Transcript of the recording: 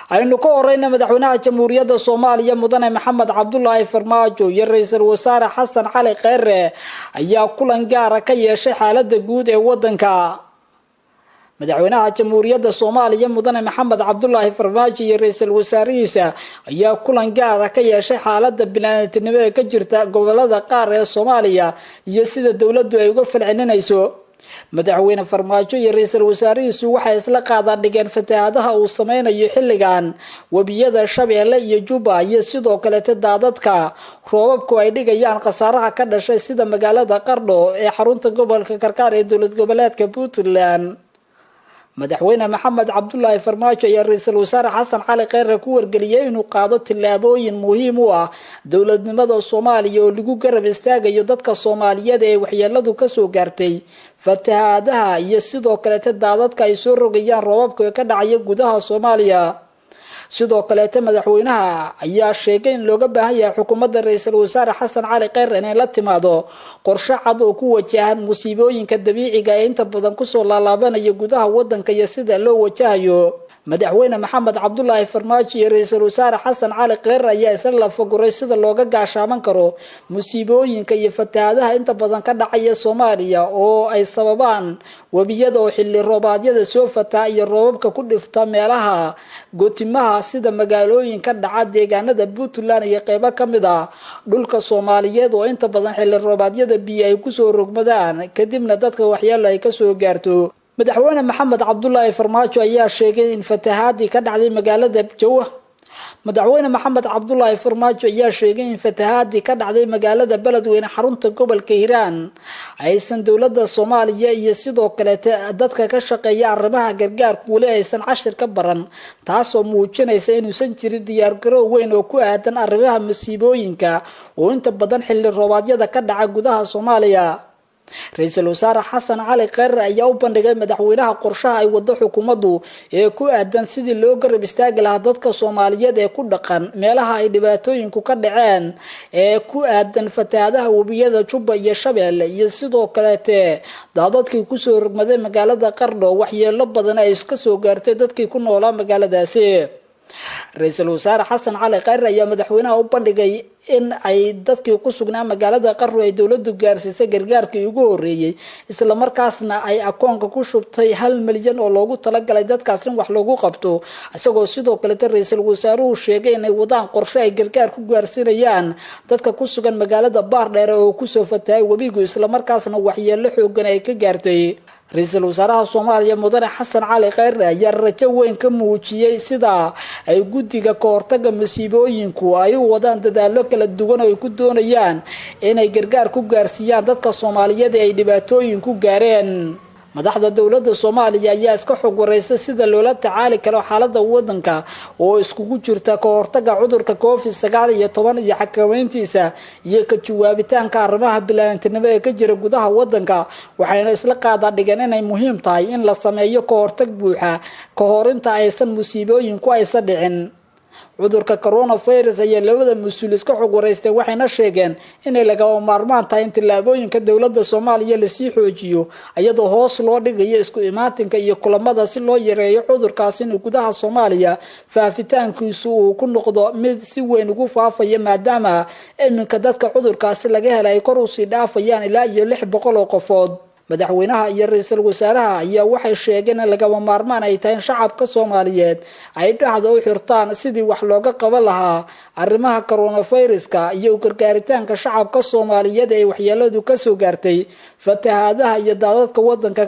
Aynu ka horeyna, madaxweynaha Jamhuuriyadda Soomaaliya, Mudane Maxamed Cabdulaahi Farmaajo, iyo ra-iisul wasaare Xasan Cali Kheyre ayaa kulan gaara ka yeeshay xaalada guud ee wadanka. Madaxweynaha Jamhuuriyadda Soomaaliya, Mudane Maxamed Cabdulaahi Farmaajo, iyo ra-iisul wasaarihiisa ayaa kulan gaara ka yeeshay xaalada biniaadantinimo ee ka jirta gobolada qaar ee Soomaaliya iyo sida dowladdu ay uga falcelinayso. Madaxweyne Farmaajo iyo ra-iisul wasaarihiisu waxay isla qaadaan dhigeen fatahaadaha uu sameynayo xilligan webiyada Shabeelle iyo Juba, iyo sidoo kaleete daadadka roobabku ay dhigayaan khasaaraha ka dhashay, sida magaalada Qardho ee xarunta gobolka Karkaar ee dowlad goboleedka Puntland. Madaxweyne Maxamed Cabdulaahi Farmaajo ayaa ra-iisul wasaare Xasan Cali Kheyre ku wargeliyay inuu qaado tillaabooyin muhiim u ah dowladnimada Soomaaliya oo lagu garab istaagayo dadka Soomaaliyeed ee waxyeeladu kasoo gaartay fatahaadaha iyo sidoo kaleete daadadka ay soo rogayaan roobabka ee ka dhacaya gudaha Soomaaliya. Sidoo kaleete madaxweynaha ayaa sheegay in looga baahan yahay xukuumadda ra-iisul wasaare Xasan Cali Kheyre inay la timaado qorshe cad oo ku wajahan musiibooyinka dabiiciga ee inta badan kusoo laalaabanaya gudaha wadanka iyo sida loo wajahayo. Madaxweyne Maxamed Cabdulaahi Farmaajo iyo ra-iisul wasaare Xasan Cali Kheyre ayaa isla lafaguray sida looga gaashaaman karo musiibooyinka iyo fatahaadaha inta badan ka dhacaya Soomaaliya oo ay sababaan webiyada oo xilli roobaadyada soo fataa iyo roobabka ku dhifta meelaha gootimaha, sida magaalooyinka dhaca deegaanada Puntland iyo qeybo ka mid ah dhulka Soomaaliyeed oo inta badan xilli roobaadyada biyo ay kusoo rogmadaan, kadibna dadka waxyeelo ay kasoo gaarto. Madaxweyne Maxamed Cabdulaahi Farmaajo ayaa sheegay in fatahaadii ka dhacday magaalada Jawa Madaxweyne Maxamed Cabdulaahi Farmaajo ayaa sheegay in fatahaadii ka dhacday magaalada Beledweyne, xarunta gobolka Hiiraan, aysan dowladda Soomaaliya iyo sidoo kaleete dadka ka shaqeeya arrimaha gargaarku weli aysan cashir ka baran, taasoo muujinaysa inuusan jirin diyaargarow weyn oo ku aadan arrimaha masiibooyinka oo inta badan xilli roobaadyada ka dhaca gudaha Soomaaliya. Ra-iisul wasaare Xasan Cali Kheyre ayaa u bandhigay madaxweynaha qorshaha ay wado xukuumaddu ee ku aadan sidii loo garab istaagi lahaa dadka Soomaaliyeed ee ku dhaqan meelaha ay dhibaatooyinku ka dhaceen ee ku aadan fatahaadaha webiyada Jubba iyo Shabeelle, iyo sidoo kaleete daadadkii kusoo rogmaday magaalada Qardho, waxyeelo badan ay iska soo gaartay dadkii ku noolaa magaaladaasi. Ra-iisul wasaare Xasan Cali Kheyre ayaa madaxweynaha u bandhigay in ay dadkii ku sugnaa magaalada Qardho ay dowladdu gaarsiisay gargaarkii ugu horeeyey, islamarkaasna ay akoonka ku shubtay 1 milyan oo loogu talagalay dadkaas in wax loogu qabto, isagoo sidoo kaleta ra-iisul wasaaruhu sheegay inay wadaan qorshe ay gargaar ku gaarsiinayaan dadka ku sugan magaalada Baardheere oo kusoo fatahay webigu, islamarkaasna waxyeelo xoogan ay ka gaartay. Ra-iisul wasaaraha Soomaaliya, Mudane Xasan Cali Kheyre, ayaa rajo weyn ka muujiyey sida ay guddiga ka hortaga masiibooyinku ay u wadaan dadaalo kala duwan oo ay ku doonayaan inay gargaar ku gaarsiiyaan dadka Soomaaliyeed ee ay dhibaatooyin ku gaareen. Madaxda dowladda Soomaaliya ayaa iska xog wareysa sida loola tacaali karo xaalada wadanka oo iskugu jirta ka hortaga cudurka COVID-19 iyo xakameyntiisa iyo ka jawaabitaanka arrimaha bini'aadantinimo ee ka jira gudaha wadanka, waxayna isla qaadaa dhigeen inay muhiim tahay in la sameeyo ka hortag buuxa ka hor inta aysan musiibooyinku aysan dhicin. Cudurka coronavirus ayaa labada mas-uul iska xog wareystay, waxayna sheegeen inay lagama maarmaan tahay in tillaabooyinka dowladda Soomaaliya lasii xoojiyo, iyadoo hoos loo dhigayo isku imaatinka iyo kulamada, si loo yareeyo cudurkaas inuu gudaha Soomaaliya faafitaankiisu uu ku noqdo mid si weyn ugu faafaya, maadaama iminka dadka cudurkaasi laga helay ay kor usii dhaafayaan ilaa iyo 600 oo qofood. Madaxweynaha iyo ra-iisul wasaaraha ayaa waxay sheegeen in lagama maarmaan ay tahay in shacabka Soomaaliyeed ay dhexda u xirtaan sidii wax looga qaban lahaa arrimaha coronaviruska iyo u gargaaritaanka shacabka Soomaaliyeed ee waxyeeladu kasoo gaartay fatahaadaha iyo daadadka wadanka.